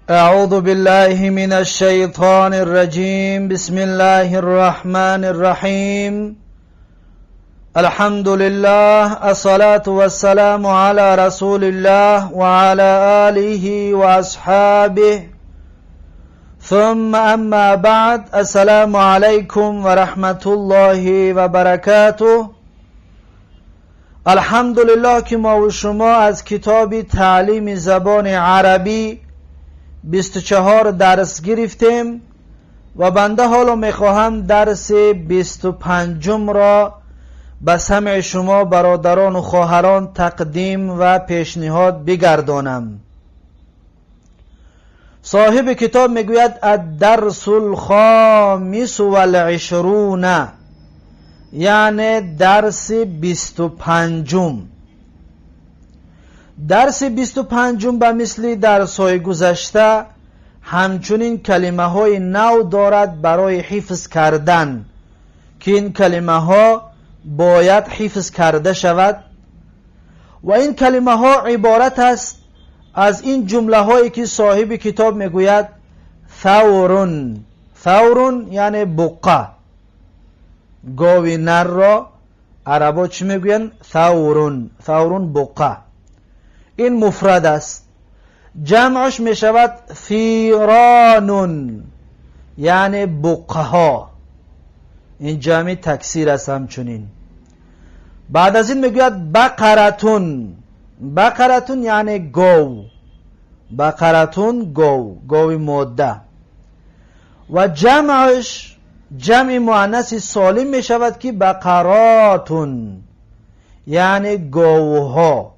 أعوذ بالله من الشيطان الرجيم. بسم الله الرحمن الرحيم. الحمد لله، الصلاة والسلام على رسول الله وعلى آله وأصحابه، ثم أما بعد. السلام عليكم ورحمة الله وبركاته. الحمدلله که ما و شما از کتاب تعلیم زبان عربی 24 درس گرفتیم و بنده حالا میخواهم درس 25 را به سمع شما برادران و خواهران تقدیم و پیشنهاد بگردانم. صاحب کتاب میگوید: الدرس الخامس والعشرون، یعنی درس 25. درس 25 به مثل درس های گذشته همچنین کلمه های نو دارد برای حفظ کردن که این کلمه ها باید حفظ کرده شود و این کلمه ها عبارت است از این جمله هایی که صاحب کتاب میگوید: ثور. ثور یعنی بقه. گاوی نر را عربا چی میگویند؟ ثور. ثور، بقه. این مفرد است. جمعش میشود ثیران، یعنی بقه ها. این جمع تکسیر است. همچنین بعد از این میگوید: بقرة. بقرة یعنی گاو. بقرة، گاو، گاوی ماده. و جمعش جمع مؤنث سالم می شود که بقرات، یعنی گاوها،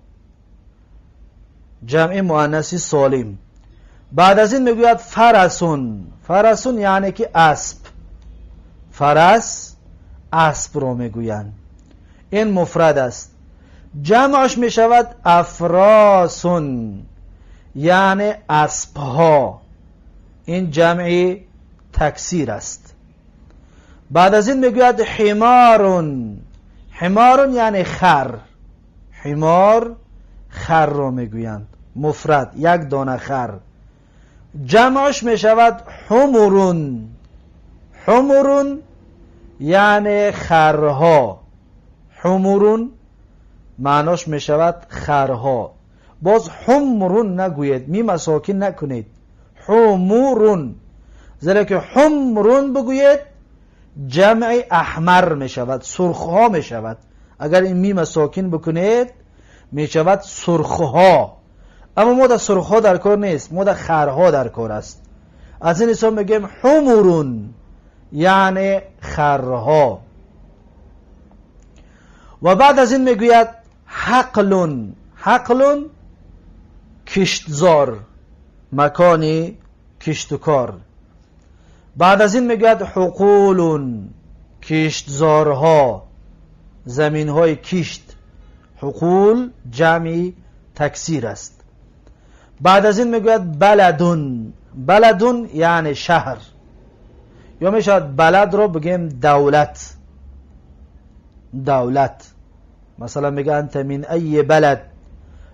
جمع مؤنث سالم. بعد از این میگوید: فرس. فرس یعنی که اسب. فرس، اسب رو میگویند. این مفرد است. جمعش می شود افراس، یعنی اسبها. این جمع تکسیر است. بعد از این میگوید: حمار. حمار یعنی خر. حمار، خر رو میگویند. مفرد، یک دانه خر. جمعش می شود حمر. حمر یعنی خرها. حمر معناش می شود خرها. باز حمر نگویید، میم ساکن نکنید، حمر، زیرا که حمر بگویید جمع احمر می شود، سرخها می شود. اگر این میم ساکن بکنید می شود سرخها. اما ما در سرخها در کار نیست، ما در خرها در کار است. از این حساب میگیم حمر یعنی خرها. و بعد از این میگوید: حقل. حقل، کشتزار، مکانی کشت و کار. بعد از این میگوید: حقول، کشتزارها، زمین های کشت. حقول جمعی تکسیر است. بعد از این میگوید: بلد. بلد یعنی شهر، یا میشود بلد رو بگیم دولت. دولت، مثلا میگه انت من ای بلد،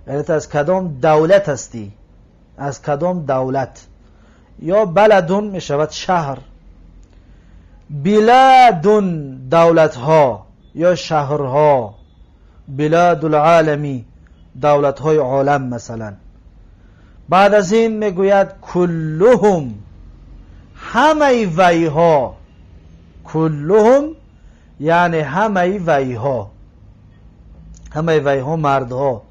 یعنی از کدام دولت هستی، از کدام دولت. یا بلد میشود شهر. بلاد، دولت ها یا شهرها. بلاد العالم، دولت های عالم مثلا. بعد از این میگوید: کلهم، همه ویها. کلهم یعنی همه ویها، همه ویها، مردها.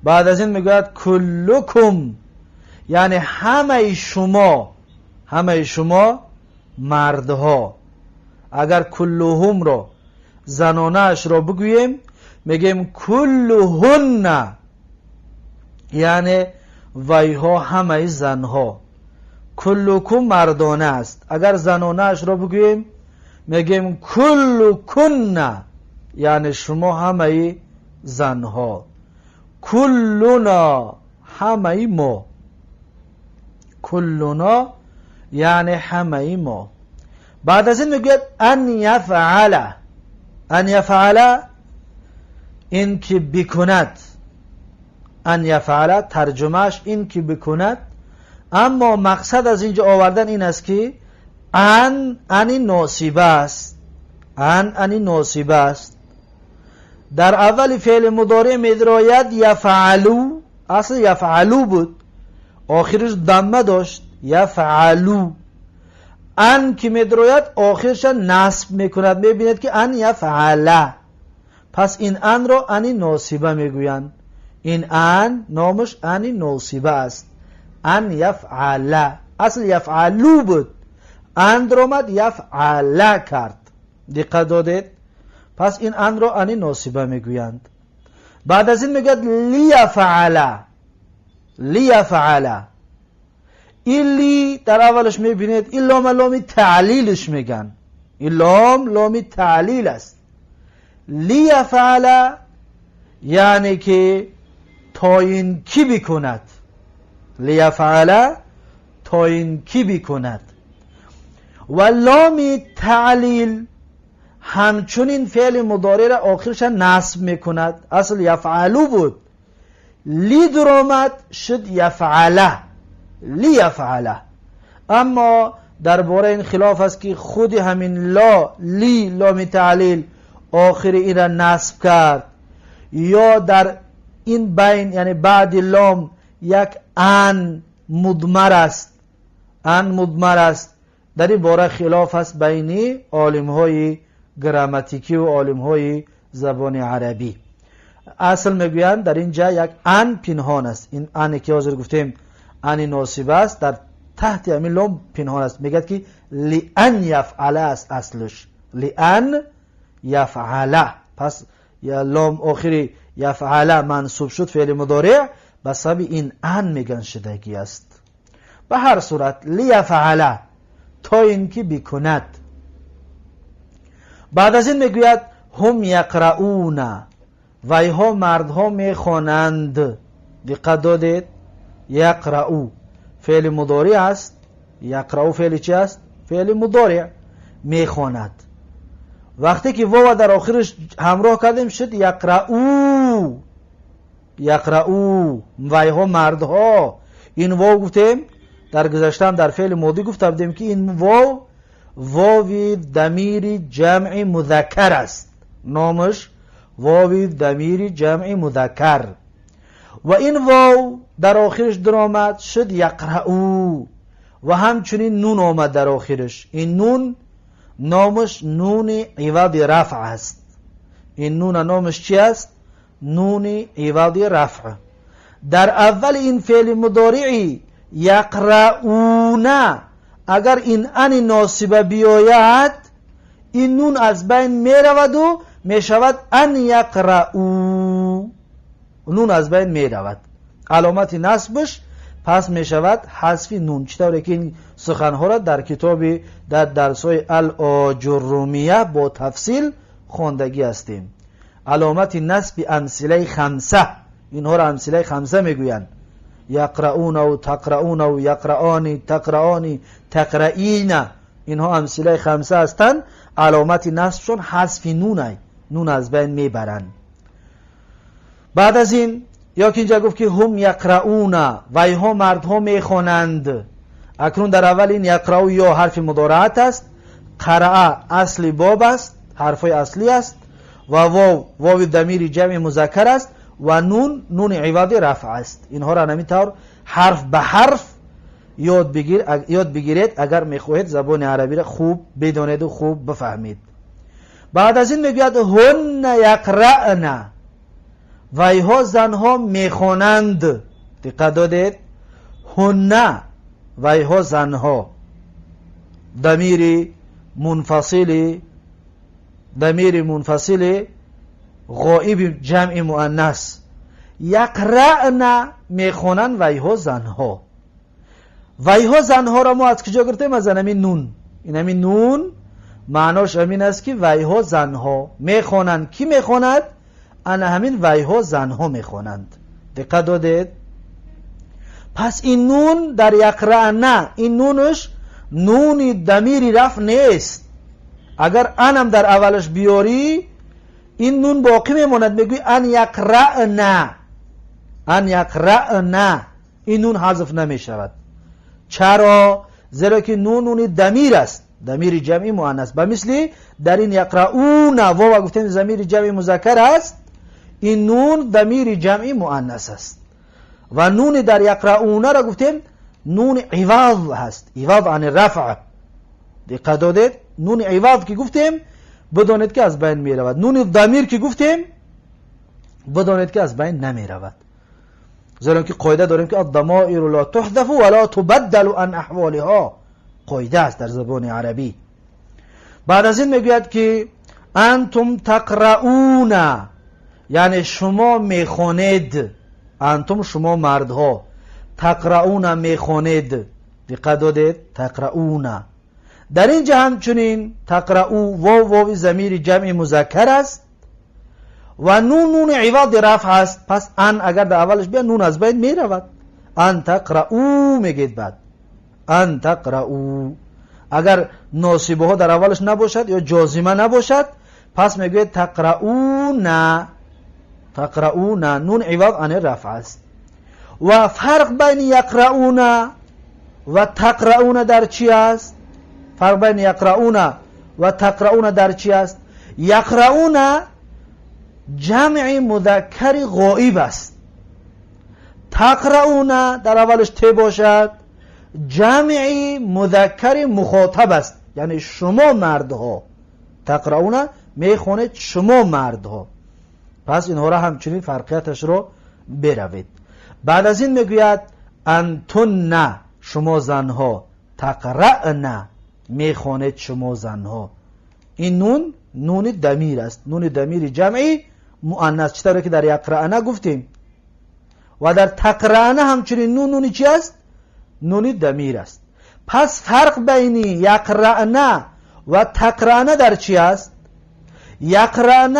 بعد از این میگوید: کلکم، یعنی همه شما، همه شما مردها. اگر کلهم را زنانه را بگوییم میگیم کلهن، یعنی ویها همه زنها. کلکم مردانه است. اگر زنانه اش را بگوییم میگیم کلکن، یعنی شما همه زنها. کلنا، همه ما. کلنا یعنی همه ما. بعد از این میگوید: ان یفعل. ان یفعل، این که بکند. ان یفعل ترجمهش این که بکند. اما مقصد از اینجا آوردن این است که ان انی ناصبه است، ان انی ناصبه است. در اول فعل مضارع میدراید یفعلو، اصل یفعلو بود، آخرش ضمه داشت، یفعلو. ان که میدراید آخرش نصب میکند، میبیند که ان یفعله. پس این ان را انی ناصبه میگویند. این ان نامش انی ناصبه است. ان یفعله، اصل یفعلو بود، ان درآمد یفعله کرد. دقت دادید؟ پس این ان را انی ناصبه میگویند. بعد از این میگوید لیفعله، لیفعله. این لی در اولش میبینید این لام لام تعلیلش میگن، این لام لام تعلیل است. لیفعله یعنی که تا این کی بکند، لیفعله تا این کی بکند. و لام تعلیل همچنین فعل مضارع را آخرش نصب میکند. اصل یفعلو بود، لی درآمد شد یفعله، لیفعله. اما درباره این خلاف است که خود همین لا لی لام تعلیل آخر این را نصب کرد، یا در این بین یعنی بعد لام یک ان مضمر است، ان مضمر است. در این باره خلاف است بین عالم های گراماتیکی و عالم های زبان عربی. اصل میگویند در اینجا یک ان پنهان است، این ان که حاضر گفتیم ان ناصبه است، در تحت همین لام پنهان است. میگه که لئن یفعله است اصلش، لئن یفعله. پس یا لام آخری یفعله منصوب شد فعل مضارع، به سبب این ان میگن شدگی است. به هر صورت لیفعله تا اینکه بکند. بعد از این میگوید هم یقرؤون، ویها مردها میخوانند. دقت دادید؟ یقرؤ فعل مضارع است. یقرؤ فعل چی است؟ فعل مضارع، میخواند. وقتی که واو در آخرش همراه کردیم شد یقرؤ، یقرؤ ویها مردها. این واو گفتیم در گذشته در فعل ماضی گفته بودیم که این واو واوی ضمیر جمع مذکر است، نامش واوی ضمیر جمع مذکر. و این واو در آخرش درآمد شد یقرؤ، و همچنین نون آمد در آخرش. این نون نامش نون عوض رفع است. این نون نامش چی است؟ نون عوض رفع. در اول این فعل مضارعی یقرؤون اگر این ان ناصبه بیاید این نون از بین میرود و میشود ان یقرؤ، نون از بین میرود، علامت نصبش پس میشود حذف نون. چطوری که این سخنها را در کتاب در درس‌های الاجرومیه با تفصیل خواندگی هستیم. علامت نصب امثله خمسه، اینها را امثله خمسه میگویند. یقرؤون و تقرؤون و یقرآن تقرآن تقرئین، اینها امثله خمسه هستند. علامت نصبشون حذف نونه، نون از بین میبرند. بعد از این یا که اینجا گفت که هم یقرؤون، ویها مردها میخوانند. اکنون در اول این یقرؤ یا حرف مضارعت است، قرأ اصل باب است، حرفای اصلی است، و واو واو ضمیر جمع مذکر است، و نون نون عوض رفع است. اینها را همینطور حرف به حرف یاد بگیرید اگر میخواهید زبان عربی را خوب بدانید و خوب بفهمید. بعد از این میگوید هن یقرأن، ویها زنها میخوانند. دقت دادید؟ هن ویها زنها، ضمیر منفصل، ضمیر منفصل غائب جمع مؤنث. یقرأن میخوانند ویها زنها. ویها زنها را ما از کجا گرفتیم؟ از همین نون. این همین نون معناش همین است که ویها زنها میخوانند. کی میخواند؟ انا همین ویها زنها میخوانند. دقت دادید؟ پس این نون در یقرأن، این نونش نون ضمیر رفع نیست. اگر انم در اولش بیاری این نون باقی میماند، میگوی ان یقرأن، ان یقرأن، این نون حذف نمیشود. Чаро? Зеро ки нун нуни дамир аст, дамири ҷамъи муаннас. Ба мисли дар ин яқрауна вова гуфтем, замири ҷамъи музаккар аст, ин нун дамири ҷамъи муаннас аст. Ва нуни дар яқраунаро гуфтем, нуни иваз ҳаст, иваз ани рафъ. Диққат додед? Нуни иваз ки гуфтем, бидонед, ки аз байн меравад. Нуни дамир ки гуфтем, бидонед, ки аз байн намеравад, зеро ки қоида дорем, ки الضمائر لا تحذف ولا تبدل عن احوالها. Қоида аст дар забони арабӣ. Баъд аз ин мегӯяд, ки أنتم تقرؤون, яъне шумо мехонед. أنتم шумо мардҳо, تقرؤون мехонед. Диққат додед? تقرؤون дар ин ҷа ҳамчунин تقرء вов, вови замири ҷамъи музаккар аст ва нун нуни ивади рафъ аст. Пас أن агар дар аввалаш бия, нун аз байн меравад, أن تقرءوا мегӯед. Баъд أن تقرءوا, агар носибаҳо дар аввалаш набошад ё ҷозима набошад, пас мегӯед تقرءون. تقرءون нун عوض عن رفع аст. Ва фарқ байни يقرءون ва تقرءون дар чӣ аст? Фарқ байни يقرءون ва تقرءون дар чӣ аст? يقرءون ҷамъи музаккари ғоиб аст, تقرءون дар аввалаш те бошад, ҷамъи музаккари мухотаб аст, яъне шумо мардҳо. تقرءون мехонед шумо мардҳо. Пас инҳоро ҳамчунин фарқияташро беравед. Баъд аз ин мегӯяд: أنتن шумо занҳо, تقرأن мехонед шумо занҳо. Ин нун нуни дамир аст, нуни дамири ҷамъи муаннас, чӣ тавре ки дар يقرأن гуфтем. Ва дар تقرأن ҳамчунин нун нуни чи аст? Нуни дамир аст. Пас фарқ байни يقرأن ва تقرأن дар чӣ аст? يقرأن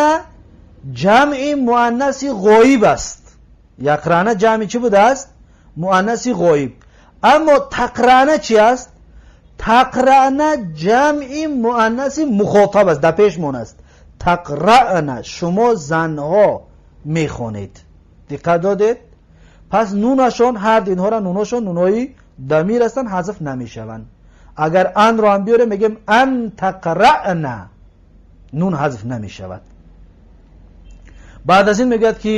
ҷамъи муаннаси ғоиб аст. يقرأن ҷамъи чӣ будааст? Муаннаси ғоиб. Аммо تقرأن чӣ аст? تقرأن ҷамъи муаннаси мухотаб аст, дар пешмон аст. تقرأن шумо занҳо мехонед. Диққат додед? Пас нунашон, ҳар инҳора нуношон нунои дамир ҳастанд, ҳазф намешаванд. Агар أن ро ҳам биёрем, мегӯем أن تقرأن, нун ҳазф намешавад. Баъд аз ин мегӯяд, ки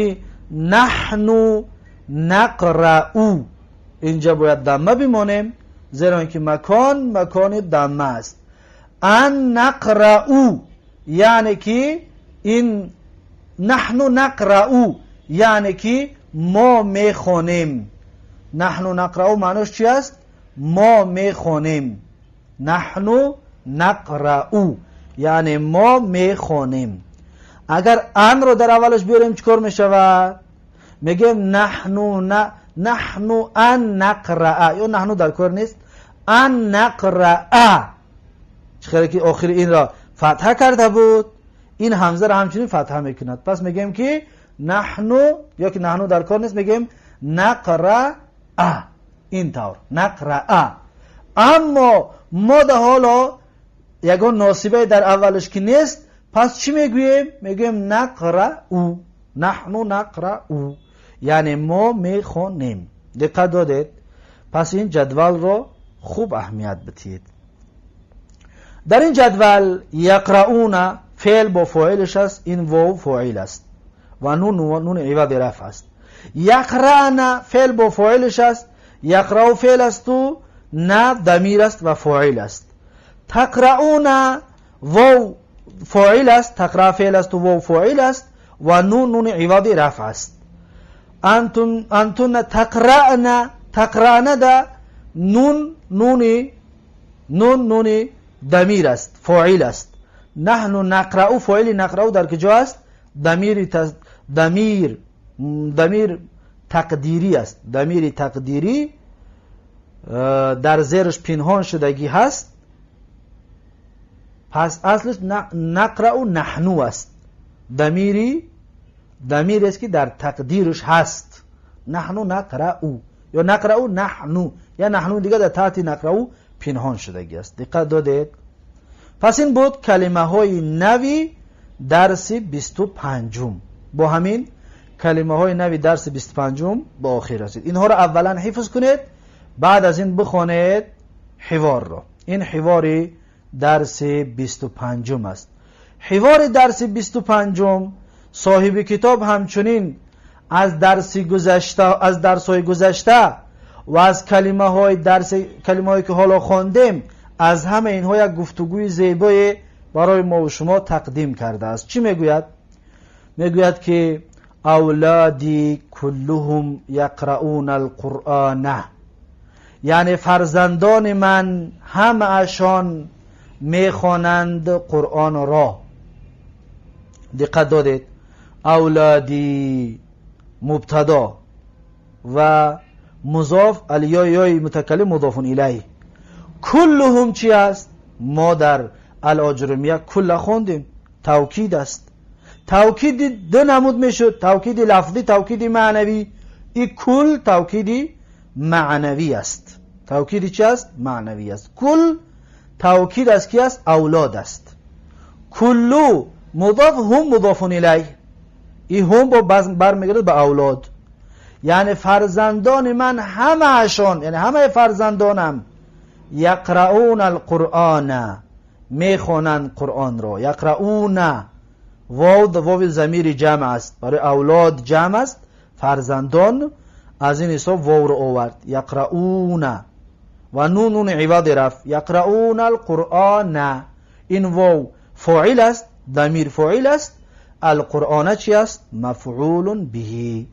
نحن نقرأ. Инҷа бояд дамма бимонем, зеро ин ки макон макони дамма аст. أن نقرء, яъне ки ин نحن نقرأ, яъне ки мо мехонем. نحن نقرأ маънош чи аст? Мо мехонем. نحن نقرأ яъне мо мехонем. Агар أن ро дар аввалаш биёрем, чӣ кор мешавад? Мегӯем نحن أن نقرأ, ё نحن дар кор нест, أن نقرأ. Чӣ хеле ки охири инро фатҳа карда буд, ин ҳамзаро ҳамчунин фатҳа мекунад. Пас мегӯем, ки نحن ё ки نحن дар кор нест, мегӯем نقرأ, ин тавр نقرأ. Аммо мо да ҳоло ягон носибае дар аввалаш ки нест, пас чӣ мегӯем? Мегӯем نقرء, نحن نقرء, яъне мо мехонем. Диққат додед? Пас ин ҷадвалро хуб аҳамият бидиҳед. Дар ин ҷадвал يقرءون феъл бо фоилаш аст, ин вов фоил аст ва нун нуни ивади рафъ аст. يقرأن феъл бо фоилаш аст, يقرء феъл асту ن дамир аст ва фоил аст. تقرءون вов фоил аст, تقرأ феъл асту вов фоил аст ва нун нуни ивади рафъ аст. أنتن تقرأن, تقرأن да нун нуни дамир аст, фоил аст. نحن نقرأ фоили نقرأ дар куҷо аст? Дамир тақдирӣ аст, дамири тақдирӣ дар зераш пинҳон шудагӣ ҳаст. Пас аслаш نقرأ نحن аст. Дамирест, ки дар тақдираш ҳаст. نحن نقرأ ё نقرأ نحن, я نحن дига дар таҳти نقرأ пинҳон шудагӣ аст. Диққат додед? Пас ин буд калимаҳои нави дарси 25-ум. Бо ҳамин калимаҳои нави дарси 25-ум ба охир расид. Инҳоро аввалан ҳифз кунед. بعد از این بخوانید حوار را. این حوار درس 25 است. حوار درس 25 صاحب کتاب همچنین از درس گذشته، از درس‌های گذشته و از کلمه‌های درس، کلمه‌هایی که حالا خواندیم، از همه اینها یک گفتگوی زیبای برای ما و شما تقدیم کرده است. چی میگوید؟ میگوید که اولادی کلهم یقرؤون القرآن، یعنی فرزندان من همه‌شان میخوانند قرآن را. دقت دادید؟ اولادی مبتدا و مضاف الیای یای متکلم مضاف الیه. کلهم چی است؟ ما در الاجرمیه کل خوندیم، توکید است. توکید دو نمود میشد، توکید لفظی، توکید معنوی. این کل توکید معنوی است. توکید چی است؟ معنوی است. کل توکید از کی است؟ اولاد است. کلو مضاف، هم مضاف الیه. این هم با برمیگرده به اولاد، یعنی فرزندان من همه‌شان، یعنی همه فرزندانم یقرؤون القرآن، میخوانند قرآن را. یقرؤون، واو واو ضمیر جمع است، برای اولاد جمع است، فرزندان، از این حساب واو رو آورد. یقرؤون و نون نون عوض رفت. یقرؤون القرآن، این واو فاعل است، ضمیر فاعل است. القرآن چی است؟ مفعول به.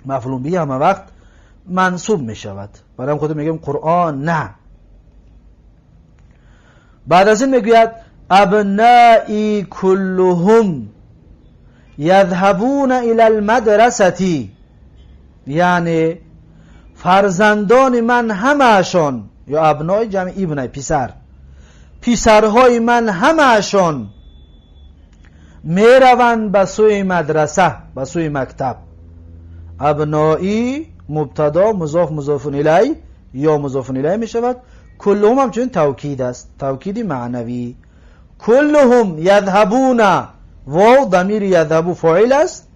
مفعول به همه وقت منصوب می شود، برای خود میگیم قرآن نه. بعد از این میگوید ابنائی کلهم یذهبون الی المدرسة، یعنی فرزندان من همه‌شان، یا ابنای جمع ابن پسر، پسرهای من همه‌شان میروند به سوی مدرسه، به سوی مکتب. ابنائی مبتدا مضاف مضاف الیه یا مضاف الیه می شود. کلهم همچنین توکید است، توکید معنوی. کلهم یذهبون، واو ضمیر یذهبو فاعل است،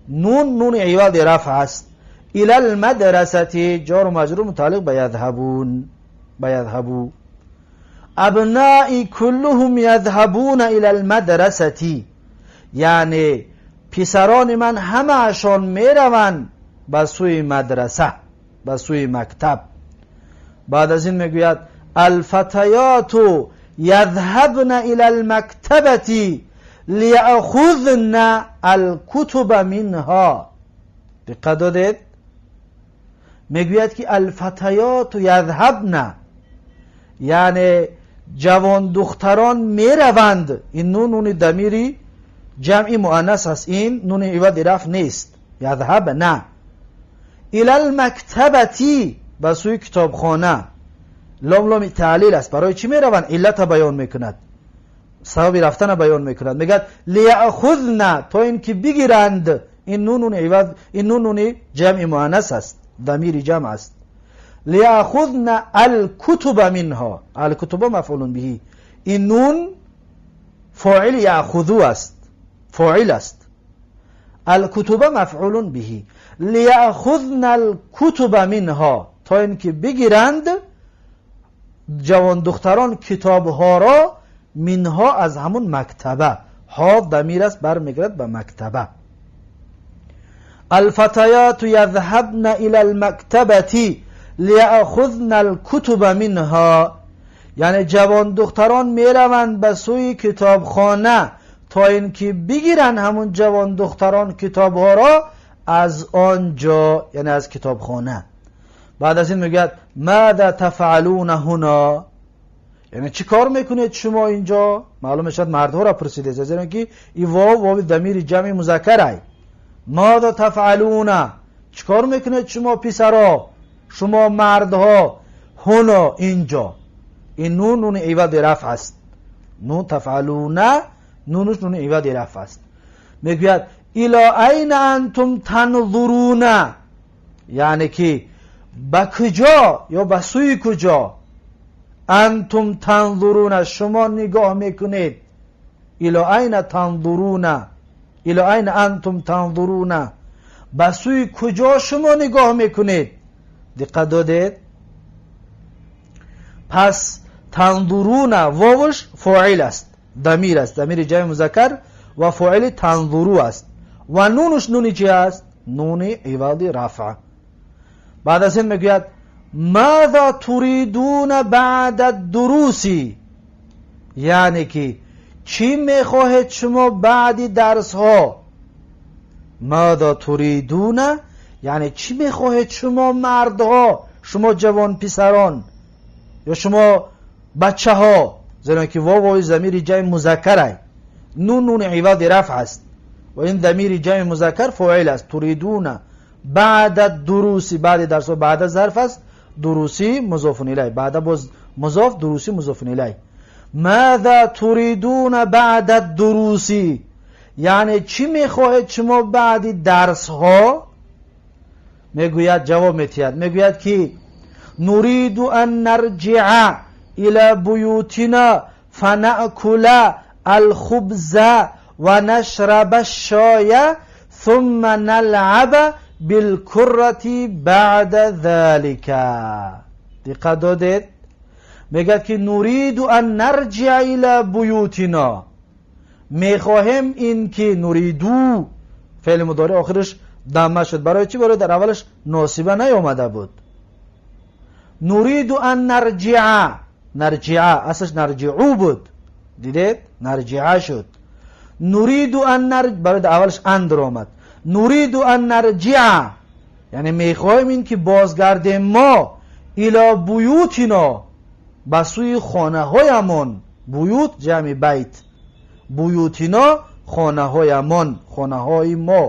نون نون عوض رفع است. الی المدرسه جار و مجرور متعلق به یذهبون، به یذهبو. ابنائی کلهم یذهبون الی المدرسه، یعنی پسران من همه‌شان میروند به سوی مدرسه، به سوی مکتب. بعد از این میگوید الفتیات یذهبن الی المکتبة لیأخذن الکتب منها. دقت دادید؟ میگوید که الفتیات یذهبن، یعنی جوان دختران میروند. این نون نون ضمیری جمع مؤنث است، این نون عوض رفع نیست. یذهبن الی المکتبة، به سوی کتابخانه. لام لام تعلیل است. برای چی میروند؟ علت بیان میکند، سبب رفتن بیان میکند. میگه لیأخذن، تا اینکه بگیرند. این نون نون عوض، این نون نون جمع مؤنث است، ضمیر جمع است. لیأخذن الکتب منها، الکتب مفعول به. این نون فاعل یأخذو است، فاعل است. الکتب مفعول به. لیأخذن الکتب منها، تا اینکه بگیرند جوان دختران کتاب ها را، منها از همون مکتبه. ها ضمیر است، برمیگرد به مکتبه. الفتیات یذهبن الی المکتبة لیأخذن الکتب منها، یعنی جوان دختران میروند به سوی کتابخانه تا اینکه بگیرن همون جوان دختران کتاب ها را از آنجا، یعنی از کتابخانه. بعد از این میگه ماذا تفعلون هنا، یعنی چی کار میکنید شما اینجا؟ معلوم شد مردها را پرسیده، زیرا که این واو واو ضمیر جمع مذکره. ماذا تفعلون، چی کار میکنید شما پسرا، شما مردها، هنا اینجا. این نون نون عوض رفع است، نون تفعلون نونش نون عوض رفع است. میگوید الی این انتم تنظرون، یعنی که به کجا یا به سوی کجا، انتم تنظرون شما نگاه میکنید. الی این تنظرون، الی این انتم تنظرون، به سوی کجا شما نگاه میکنید. Диққат додед? Пас танзуруна вовш фоил аст, дамир аст, дамири ҷамъи музаккар ва фоили танзуру аст ва нунуш нуни чи аст? Нуни ивади рафъ. Баъд аз ин мегӯяд: маза туридуна баъда дуруси, яъне ки чӣ мехоҳед шумо баъди дарсҳо? Маза туридуна, яъне чӣ мехоҳед шумо мардҳо, шумо ҷавонписарон ё шумо бачаҳо, зеро ки вов вови замири ҷамъи музаккарай, нун нуни ивади рафъ аст ва ин дамири ҷамъи музаккар фоил аст. Туридуна баъда дуруси, баъди дарсҳо, баъда зарф аст, дуруси музофун илай, баъда боз музоф, дуруси музофун илай. Маза туридуна баъда дуруси, яъне чӣ мехоҳед шумо баъди дарсҳо? Мегӯяд, ҷавоб метиҳад, мегӯяд ки нуриду ан нарҷиа ила буютина фанакула алхубза ва нашраба шоя сумма налъаба билкуррати баъда залика. Диққат додед? Мегӯяд ки нуриду ан нарҷиа ила буютина, мехоҳем ин ки нуриду феъли мудори охираш дамма шуд. Барои чӣ? Барои дар аввалаш носиба наёмада буд. Нуриду ан нарҷиа, нарҷиа аслаш нарҷиу буд, дидед, нарҷиа шуд. Нуриду ан нар, барои дар аввалаш ан даромад. Нуриду ан нарҷиа, яъне мехоҳем ин ки бозгардем мо ило буютино, ба сӯи хонаҳоямон. Буют ҷамъи байт, буютино хонаҳоямон, хонаҳои мо.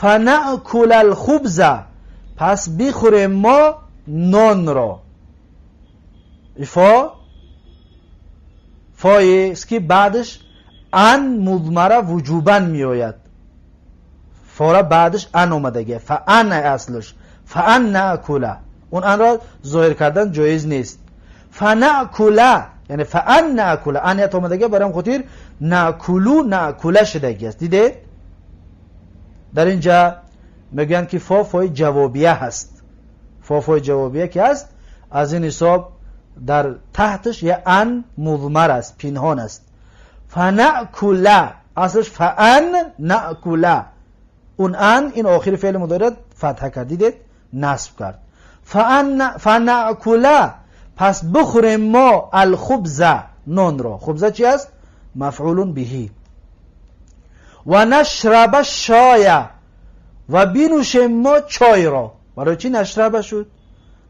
Фанакула алхубза, пас бихӯрем мо нонро. Ифо фоест ки баъдаш ан мудмара вуҷубан меояд. Фора баъдаш ан омадагия, фаан аслаш фаан наакула, он анро зоҳир кардан ҷоиз нест. Фанакула, яъне фаан наакула, ан ят омадагия, барои хотир наакулу наакула шудагӣ аст. Дидед? Дар инҷа мегӯянд ки фо фои ҷавобия ҳаст. Фо фои ҷавобия ки ҳаст, аз ин ҳисоб дар таҳташ я ан мудмар аст, пинҳон аст. Фанакула аслаш фаан наакула, он ан ин охири феъли мудориа фатҳа кард, дидед, насб кард. Фанакула, пас бихӯрем мо алхубза, нонро. Хубза чи аст? Мафъулун биҳи. Ва нашраба шоя, ва бинӯшем мо чойро. Барои чӣ нашраба шуд?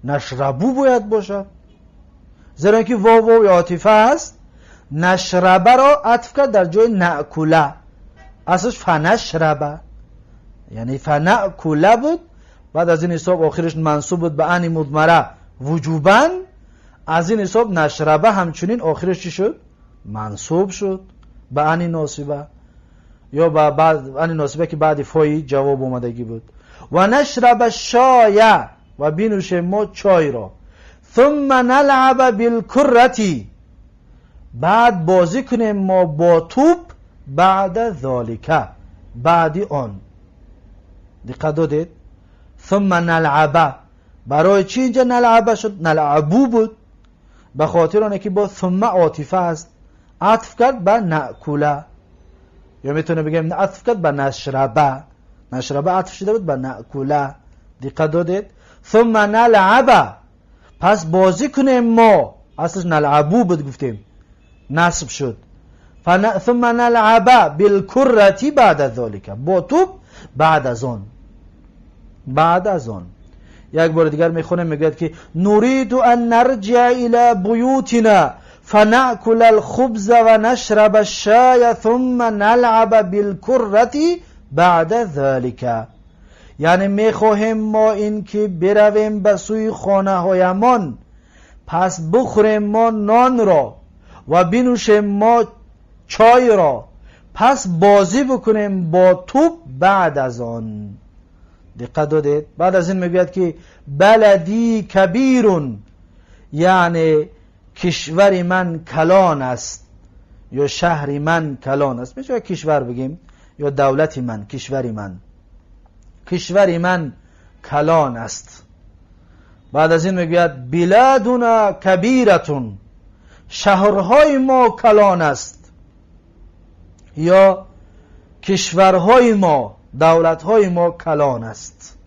Нашрабу бояд бошад, зеро ки вов вови отифа аст. Нашрабаро атф кард дар ҷои наъкула, аслаш фанашраба, яъне фанакула буд. Баъд аз ин ҳисоб охираш мансуб буд ба ани мудмара вуҷубан. Аз ин ҳисоб нашраба ҳамчунин охираш чӣ шуд? Мансуб шуд ба ани носиба ё ба ани носиба ки баъди фои ҷавоб омадагӣ буд. Ва нашраба шоя, ва бинӯшем мо чойро. Сумма налъаба билкуррати, баъд бозӣ кунем мо бо тӯп. Баъда золика, баъди он. Диққат додед? Сумма налъаба, барои чӣ инҷа налъаба шуд, налъабу буд? Ба хотир оне ки бо сумма отифа аст, атф кард ба наъкула, ё метавонем бигӯем атф кард ба нашраба, нашраба атф шуда буд ба наъкула. Диққат додед? Сумма налъаба, пас бозӣ кунем мо, аслаш налъабу буд, гуфтем, насб шуд. Сумма налъаба билкуррати баъда золика, бо тӯп баъд аз он. Баъд аз он як бори дигар мехонем, мегӯяд ки нуриду ан нарҷиа ила буютина фанакула алхубза ва нашраба шая сумма налъаба билкуррати баъда залика, яъне мехоҳем мо ин ки биравем ба сӯи хонаҳоямон, пас бухӯрем мо нонро ва бинӯшем мо чойро, пас бозӣ бикунем бо тӯп баъд аз он. Диққат додед? Баъд аз ин мегӯяд ки балади кабирун, яъне кишвари ман калон аст ё шаҳри ман калон аст. Мешавад кишвар бигем ё давлати ман, кишвари ман, кишвари ман калон аст. بعد از این میگوید بلادنا کبیرتون، شهرهای ما کلان است، یا کشورهای ما، دولتهای ما کلان است.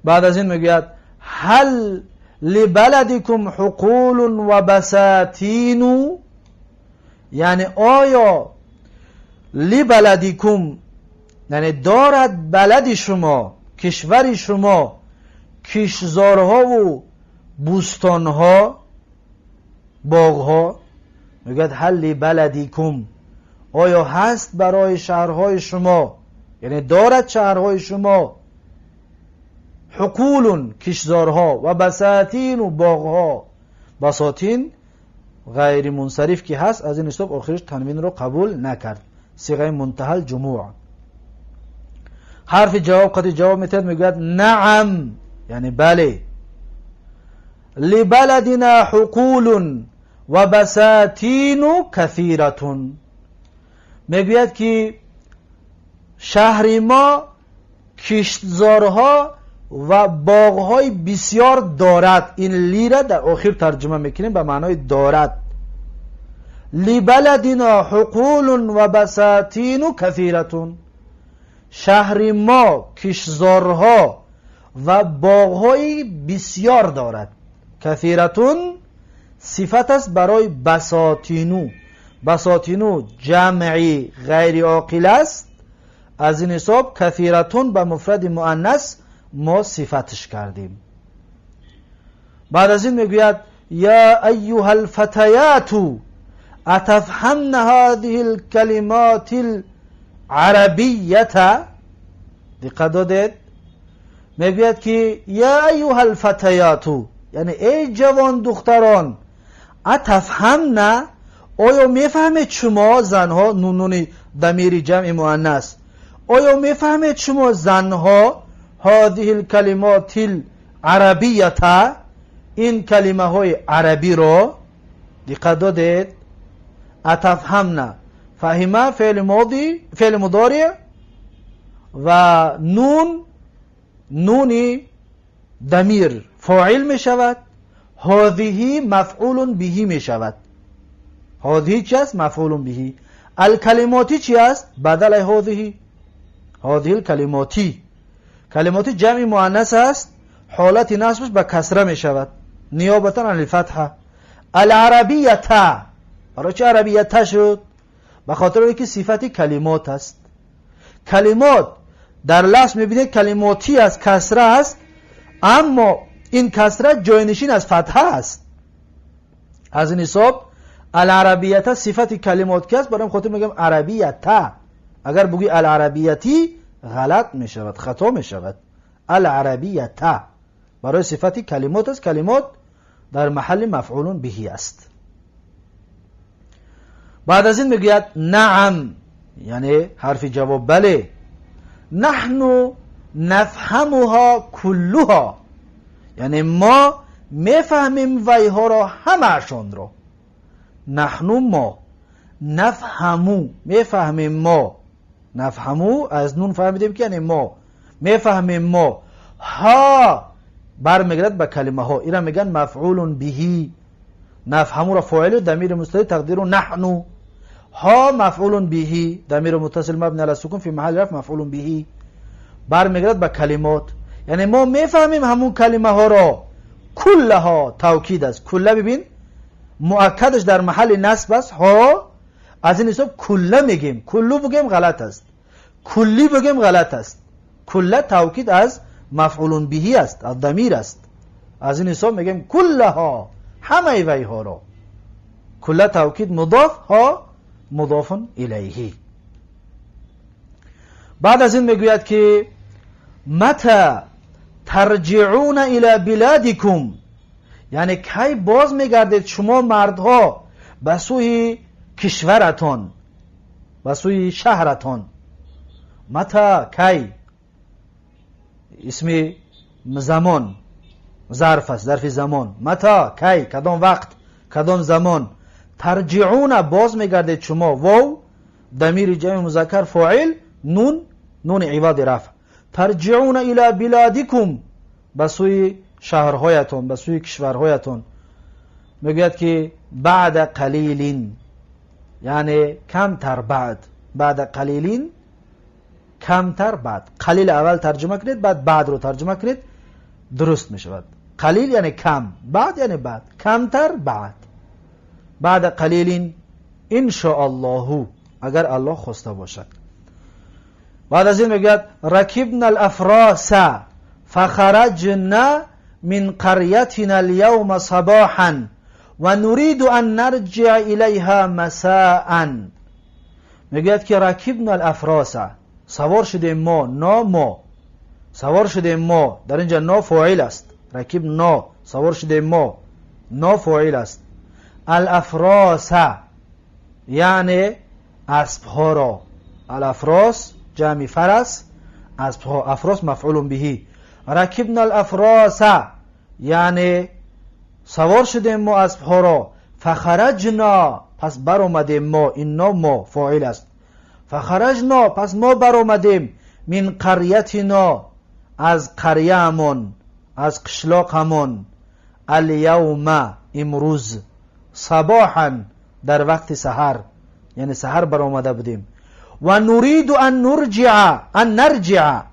بعد از این میگوید هل لبلدکم حقول و بساتین، یعنی آیا لبلدکم یعنی دارد بلد شما، کشور شما، کشزارها و بوستانها، باغها. میگوید هل لبلدکم، آیا هست برای شهرهای شما، یعنی دارد شهرهای شما، حقول کشزارها و بساتین و باغها. بساتین غیر منصرف که هست، از این حساب آخرش تنوین رو قبول نکرد، صیغه منتهی الجموع. حرف جواب قطعی جواب میتد، میگوید نعم یعنی بله، لبلدنا حقول و بساتین کثیرة، میگوید که شهر ما کشتزارها و باغهای بسیار دارد. این لی را در آخر ترجمه میکنیم به معنای دارد. لبلدنا حقول و بساتین کثیرة، شهر ما کشتزارها و باغهای بسیار دارد. کثیرة صفت است برای بساتینو. بساتینو جمعی غیر عاقل است، از این حساب کثیرة به مفرد مؤنث ما صفتش کردیم. بعد از این میگوید یا ایها الفتیات اتفهمن هذه الکلمات العربیه. دقت دادید؟ میگوید که یا ایها الفتیات یعنی ای جوان دختران، اتفهمن آیا میفهمید شما زنها، نون ضمیر جمع مؤنث، آیا میفهمید شما زنها هذه الکلمات العربیه این کلمه های عربی رو؟ دقت دادید؟ اتفهمن، فهمه فعل ماضی، فعل مضارع و نون، نونی ضمیر فاعل می شود، هذه مفعول به می شود. هذه چی است؟ مفعول به. الکلماتی چی است؟ بدل هذه. هذه الکلماتی، کلماتی جمع مؤنث است، حالت نصبش به کسره می شود نیابتا عن الفتحه. العربیه برای چه عربیه شد؟ به خاطر اینکه صفت کلمات است. کلمات در لفظ میبینید کلماتی است، کسره است، اما این کسره جاینشین از فتحه است. از این حساب العربیت صفت کلمات که است، برای خاطر میگم عربیت. اگر بگوی العربیتی غلط میشود، خطا میشود. العربیت برای صفت کلمات است، کلمات در محل مفعول بهی است. بعد از این میگوید نعم یعنی حرف جواب بله، نحن نفهمها کلها یعنی ما میفهمیم ویها را، همهشان را. نحن ما، نفهمو میفهمیم ما، نفهمو از نون فهمیدیم که یعنی ما میفهمیم. ما ها برمیگرد به کلمه ها، اینا میگن مفعول بهی. نفهمو را فاعل، ضمیر مستتر تقدیر نحن، ها مفعول بهی، ضمیر متصل مبنی علی السکون فی محل رفع مفعول بهی، برمیگرد به کلمات، یعنی ما میفهمیم همون کلمه ها را. کلها توکید است. کله ببین مؤکدش در محل نصب است، ها، از این حساب کله میگیم. کلو بگیم غلط است، کلی بگیم غلط است. کله توکید از مفعول بهی است، از ضمیر است. از این حساب میگیم کلها، همه وی ها را. کله توکید مضاف، ها مضاف الیه. بعد از این میگوید که متى ترجعون الى بلادکم یعنی کی باز میگردید شما مردها به سوی کشورتان، به سوی شهرتان. متى کی، اسم زمان، ظرف است، ظرف زمان. متى کی، کدام وقت، کدام زمان. ترجعون باز میگردید شما، واو ضمیر جمع مذکر فاعل، نون، نون عوض رفع. ترجعون الى بلادکم ба сӯи шаҳрҳоятон, ба сӯи кишварҳоятон. Мегӯяд ки баъда қалилин, яъне камтар баъд, баъда қалилин камтар баъд. Қалил аввал тарҷума кунед, баъд баъдро тарҷума кунед, дуруст мешавад. Қалил яъне кам, баъд яъне баъд, камтар баъд. Баъда қалилин иншоаллоҳу, агар Аллоҳ хоста бошад. Баъд аз ин мегӯяд ракибна алафроса фахараҷна мин қарятина аlyавма сабоҳан ва нуриду ан нарҷиа илайҳа масаан. Мегӯяд ки ракибна алафроса, савор шудем мо, но мо савор шудем мо, дар инҷа но фоил аст. Ракиб но, савор шудем мо, но фоил аст. Алафроса яъне аспҳоро, алафрос ҷамъи фарас, аспҳо, афрос мафъулун биҳи. Ракибна алафроса яъне савор шудем мо аспҳоро. Фахараҷна, пас баромадем мо, ин но мо фоил аст. Фахараҷна, пас мо баромадем, мин қарятино, аз қаряамон, аз қишлоқамон, алявма, имрӯз, сабоҳан, дар вақти саҳар, яъне саҳар баромада будем. Ва нуриду ан нурҷиа, ан нарҷиа,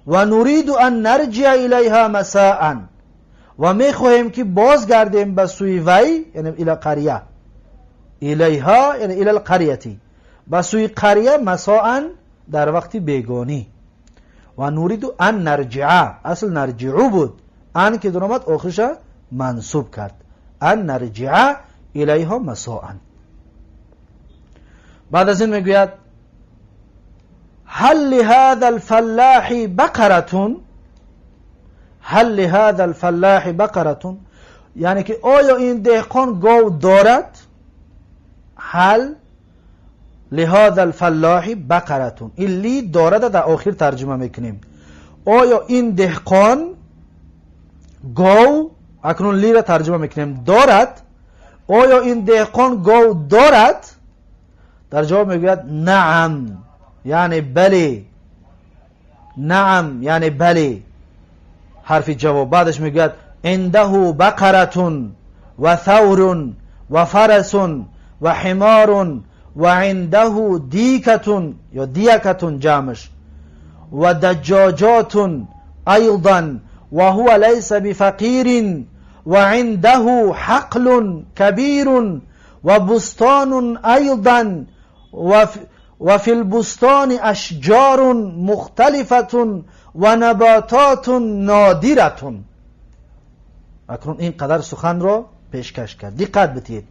ва нуриду ан нарҷиа илайҳа масаан, ва мехоҳем ки бозгардем ба сӯи вай, яъне ила қаря, илайҳа яъне ила лқаряти, ба сӯи қаря, масоан, дар вақти бегонӣ. Ва нуриду ан нарҷиа, асл нарҷиу буд, ан ки дуромад охириша мансуб кард. Ан нарҷиа илайҳа масоан. Баъд аз ин мегӯяд ҳал лиҳаза алфаллаҳи бақаратун, ҳал лиҳаза алфаллаҳи бақаратун, яъне ки оё ин деҳқон гов дорад? Ҳал лиҳаза алфаллаҳи бақаратун, ин ли дорада дар охир тарҷума мекунем. Оё ин деҳқон гов, акнун лира тарҷума мекунем, дорад? Оё ин деҳқон гов дорад? Дар ҷавоб мегӯяд наам, яъне бале, наам яъне бале, ҳарфи ҷавоб. Баъдаш мегӯяд индаҳу бақаратун ва thawрун ва фарасун ва ҳиморун ва индаҳу дикатун ё диякатун ҷамъш ва даҷҷоҷотун айдан ва ҳува лайса бифақирин ва индаҳу ҳақлун кабирун ва бустонун айдан ва фи лбустони ашҷорун мухталифатун ва набототун нодиратун. Акнун ин қадар суханро пешкаш кард. Диққат бидиҳед,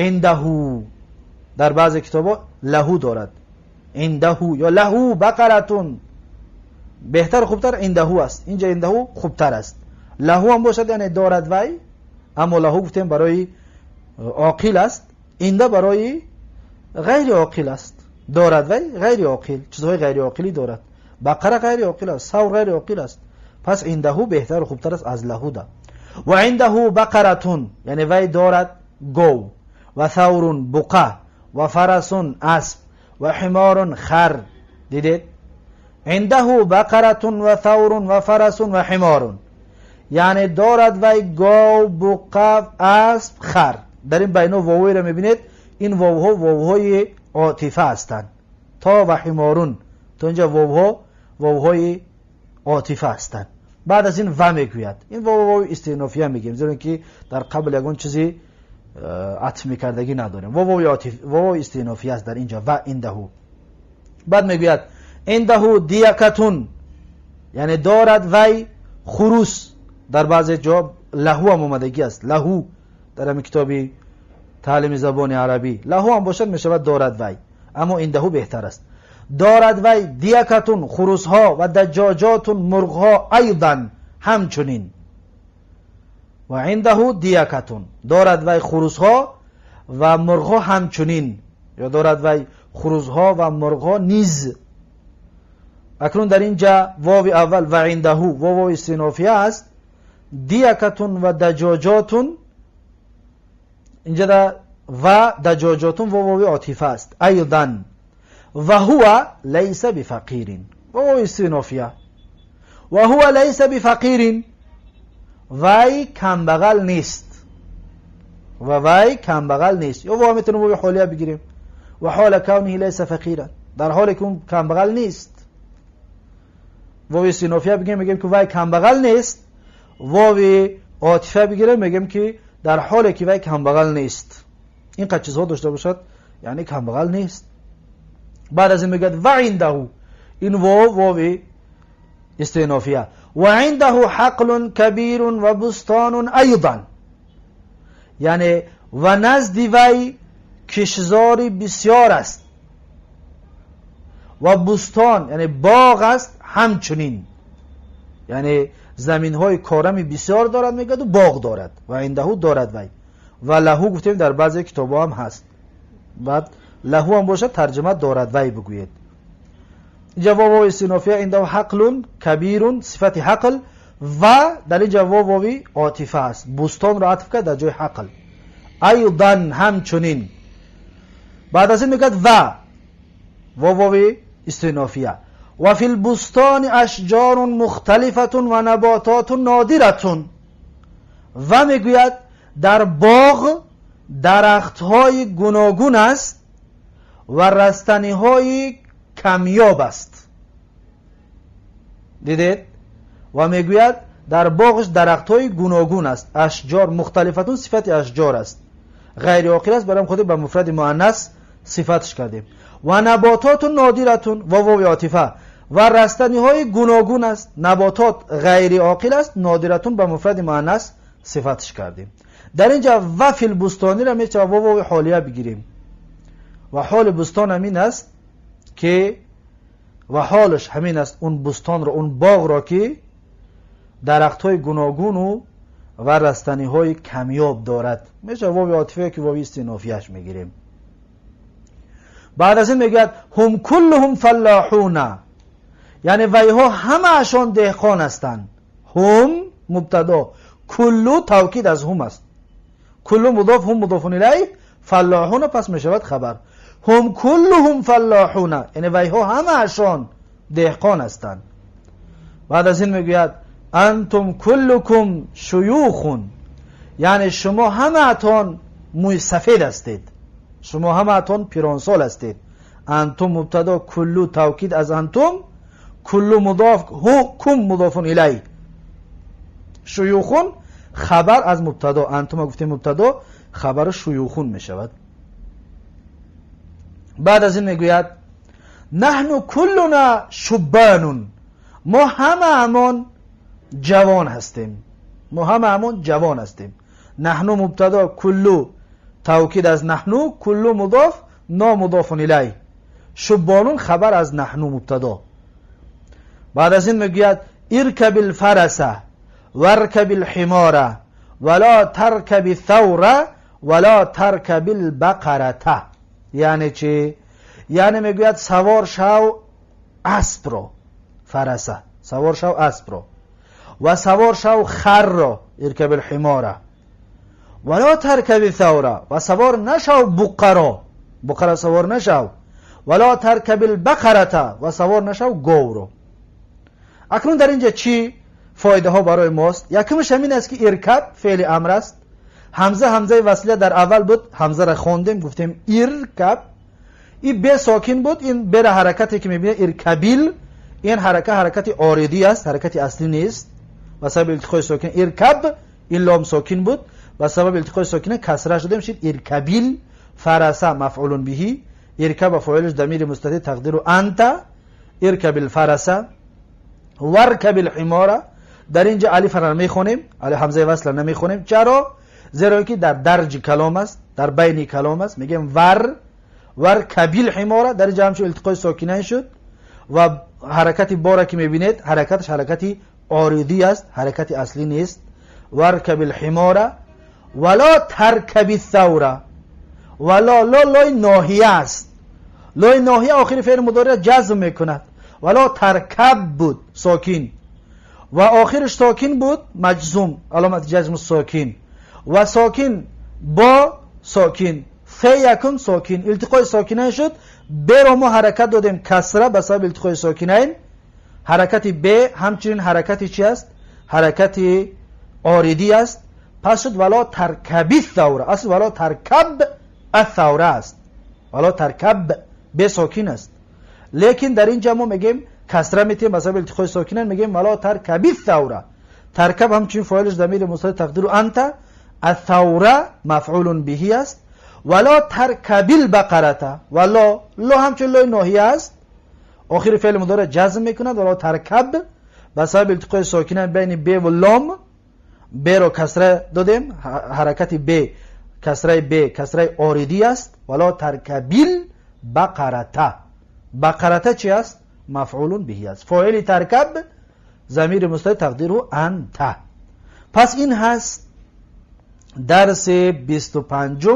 индаҳу дар баъзе китобҳо лаҳу дорад, индаҳу ё лаҳу бақаратун, беҳтар хубтар индаҳу аст. Инҷа индаҳу хубтар аст. Лаҳу ҳам бошад яъне дорад вай, аммо лаҳу гуфтем барои оқил аст, инда барои ғайри оқил аст. Дорад вай ғайри оқил, чизҳои ғайри оқилӣ дорад. Бақара ғайри оқил аст, савр ғайри оқил аст. Пас индаҳу беҳтару хубтар аст аз лаҳуда. Ва индаҳу бақаратун, яъне вай дорад гов, ва thawрун, буқа, ва фарасун, асп, ва ҳиморун, хар. Дидед, индаҳу бақаратун ва thawрун ва фарасун ва ҳиморун, яъне дорад вай гов, буқа, асп, хар. Дар ин байно вовоеро мебинед, ин вовҳо вовҳои отифа ҳастанд. То ва ҳиморун, то инҷа вовҳо вовҳои отифа ҳастанд. Баъд аз ин ва мегӯяд, ин вов вови истинофия мегӯем, зеро ки дар қабл ягон чизи атф мекардагӣ надорем. Вови истинофия аст дар инҷа ва индаҳу. Баъд мегӯяд индаҳу диякатун, яъне дорад вай хурус. Дар баъзе ҷо лаҳу ҳам омадагӣ аст, лаҳу дар ҳамин китоби таълими забони арабӣ лаҳу ҳам бошад мешавад дорад вай, аммо индаҳу беҳтар аст. Дорад вай диякатун, хурусҳо, ва даҷҷоҷотун, мурғҳо, айдан, ҳамчунин. Ва индаҳу диякатун, дорад вай хурусҳо ва мурғҳо ҳамчунин, ё дорад вай хурусҳо ва мурғҳо низ. Акнун дар инҷа вови аввал ва индаҳу вови истинофия аст. Диякатун ва даҷоҷотун, инҷа да ва даҷоҷотун вови отифа аст. Айдан ва ҳува лайса бифақирин, вови истинофия. Ва ҳува лайса бифақирин. Вай камбағал нест, ва вай камбағал нест. Ё во метавонем вови ҳолия бигирем, ва ҳола кавниҳи лайса фақира, дар ҳоле ки он камбағал нест. Вови истинофия бигирем, мегӯем ки вай камбағал нест. Вови отифа бигирем, мегӯем ки дар ҳоле ки вай камбағал нест. Ин қад чизҳо дошта бошад, яъне камбағал нест. Баъд аз ин мегӯяд: ва индаҳу, ин вов вови истинофия, ва индаҳу ҳақлун кабирун ва бустонун айдан, яъне ва назди вай кишзори бисёр аст ва бустон, яъне боғ аст ҳамчунин, яъне заминҳои корами бисёр дорад, мегӯяду боғ дорад. Ва индаҳу дорад вай, ва лаҳу гуфтем, дар баъзе китобҳо ҳам ҳаст, баъд лаҳу ҳам бошад, тарҷима дорад вай бигӯед. Инҷа вови истинофия, индаҳу ҳақлун кабирун, сифати ҳақл, ва дар инҷа вови отифа аст, бустонро атф кард дар ҷои ҳақл, айдан ҳамчунин. Баъд аз ин мегӯяд: ва вови истинофия, ва фи лбустони ашҷорун мухталифатун ва набототун нодиратун, ва мегӯяд дар боғ дарахтҳои гуногун аст ва растаниҳои камёб аст. Дидед? Ва мегӯяд дар боғш дарахтҳои гуногун аст. Ашҷор мухталифатун сифати ашҷор аст, ғайри оқил аст, барои худ ба муфради муаннас сифатш кардем. Ва набототун нодиратун, ва вови отифа, ва растаниҳои гуногун аст, наботот ғайри оқил аст, нодиратун ба муфради муаннас сифатш кардем. Дар инҷа ва филбустониро мешава ва вови ҳолия бигирем, ва ҳоли бустон ҳамин аст ки, ва ҳолаш ҳамин аст, он бустонро, он боғро ки дарахтҳои гуногуну ва растаниҳои камёб дорад, мешава вови отифа ки вови истинофияш мегирем. Баъд аз ин мегӯяд: ҳум куллуҳум фаллоҳуна, яъне вайҳо ҳамаашон деҳқон ҳастанд. Ҳум мубтадо, куллу тавкид аз ҳум аст, куллу мудоф, ҳум мудофун илайҳ, фаллоҳуна пас мешавад хабар. Ҳум куллуҳум фаллоҳуна, яъне вайҳо ҳамаашон деҳқон ҳастанд. Баъд аз ин мегӯяд: антум куллукум шуюхун, яъне шумо ҳамаатон мӯи сафед ҳастед, шумо ҳамаатон пиронсол ҳастед. Антум мубтадо, куллу тавкид аз антум, куллу мудоф, кум мудофун илай, шуюхун хабар аз мубтадо. Антума гуфтем мубтадо, хабари шуюхун мешавад. Баъд аз ин мегӯяд: наҳну куллуна шуббанун, мо ҳамаамон ҷавон ҳастем, мо ҳамаамон ҷавон ҳастем. Наҳну мубтадо, куллу тавкид аз наҳну, куллу мудоф, но мудофун илай, шуббонун хабар аз наҳну мубтадо. Баъд аз ин мегӯяд: иркаби лфараса варкаби лҳимора вала таркаби thawра вала таркаби лбақарата. Яъне чӣ? Яъне мегӯяд савор шав аспро, фараса, савор шав аспро ва савор шав харро, иркаби лҳимора вала таркаби thawра, ва савор нашав буққаро, буққара савор нашав, вала таркаби лбақарата, ва савор нашав говро. Акнун дар инҷа чӣ фоидаҳо барои мост? Якумаш ҳамин аст ки иркаб феъли амр аст. Ҳамза ҳамзаи васлия дар аввал буд, ҳамзаро хондем, гуфтем иркаб. И бе сокин буд, ин бера ҳаракате ки мебинед, иркабил, ин ҳарака ҳаракати оридӣ аст, ҳаракати аслӣ нест. Ба сабаби илтиқои сокин иркаб, ин лом сокин буд, ба сабаби илтиқои сокина касра шудем, шид иркабил. Фараса мафъулун биҳи, иркаба фоилаш дамири мустатир, тақдиру анта, иркабил фараса варкабил ҳимора. Дар инҷа алифара намехонем, ҳамзаи васла намехонем. Чаро? Зеро ки дар дарҷи калом аст, дар байни калом аст. Мегӯем вар, варкабил ҳимора. Дар инҷа ҳамчун илтиқои сокинайн шуд ва ҳаракати бора ки мебинед, ҳаракаташ ҳаракати оридӣ аст, ҳаракати аслӣ нест. Варкабил ҳимора вало таркаби thawра. Вало, ло лои ноҳия аст, лои ноҳия охири феъли мудориа ҷазм мекунад. Вало таркаб буд сокин ва охираш сокин буд, маҷзум, аломати ҷазму сокин, ва сокин бо сокин, фе якум сокин, илтиқои сокинайн шуд. Беро мо ҳаракат додем касра ба сабаби илтиқои сокинайн. Ҳаракати б ҳамчунин ҳаракати чи аст? Ҳаракати عارضی است. پس شد ولا ترکبی الثوره، اصل ولا ترکب الثوره است، ولا ترکب به ساکن است، لیکن در اینجا ما میگیم کسره میتیم بسبب التقای ساکنین، میگیم ولا ترکبی الثوره. ترکب همچنین فاعلش ضمیر مستتر تقدیر انت، الثوره مفعول به است. ولا ترکبی البقره، ولا لا همچنین لای ناهیه است، آخر فعل مضارع جزم میکند. ولا ترکب بسبب التقای ساکنین بین ب و لام، ب را کسره دادیم، حرکت ب کسره ب کسره عارضی است. ولا ترکبیل بقرته، بقرته چی است؟ مفعول به است. فاعل ترکب ضمیر مستتر تقدیره انت. پس این هست درس 25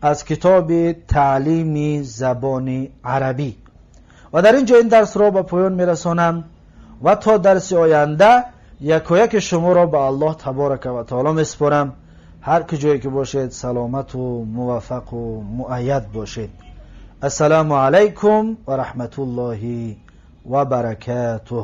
از کتاب تعلیم زبان عربی و در اینجا این درس را به پایان میرسانم و تا درس آینده یک شما را به الله تبارک و تعالی میسپارم. هر کجایی که باشید سلامت و موفق و مؤید باشید. السلام علیکم و رحمت الله و برکاته.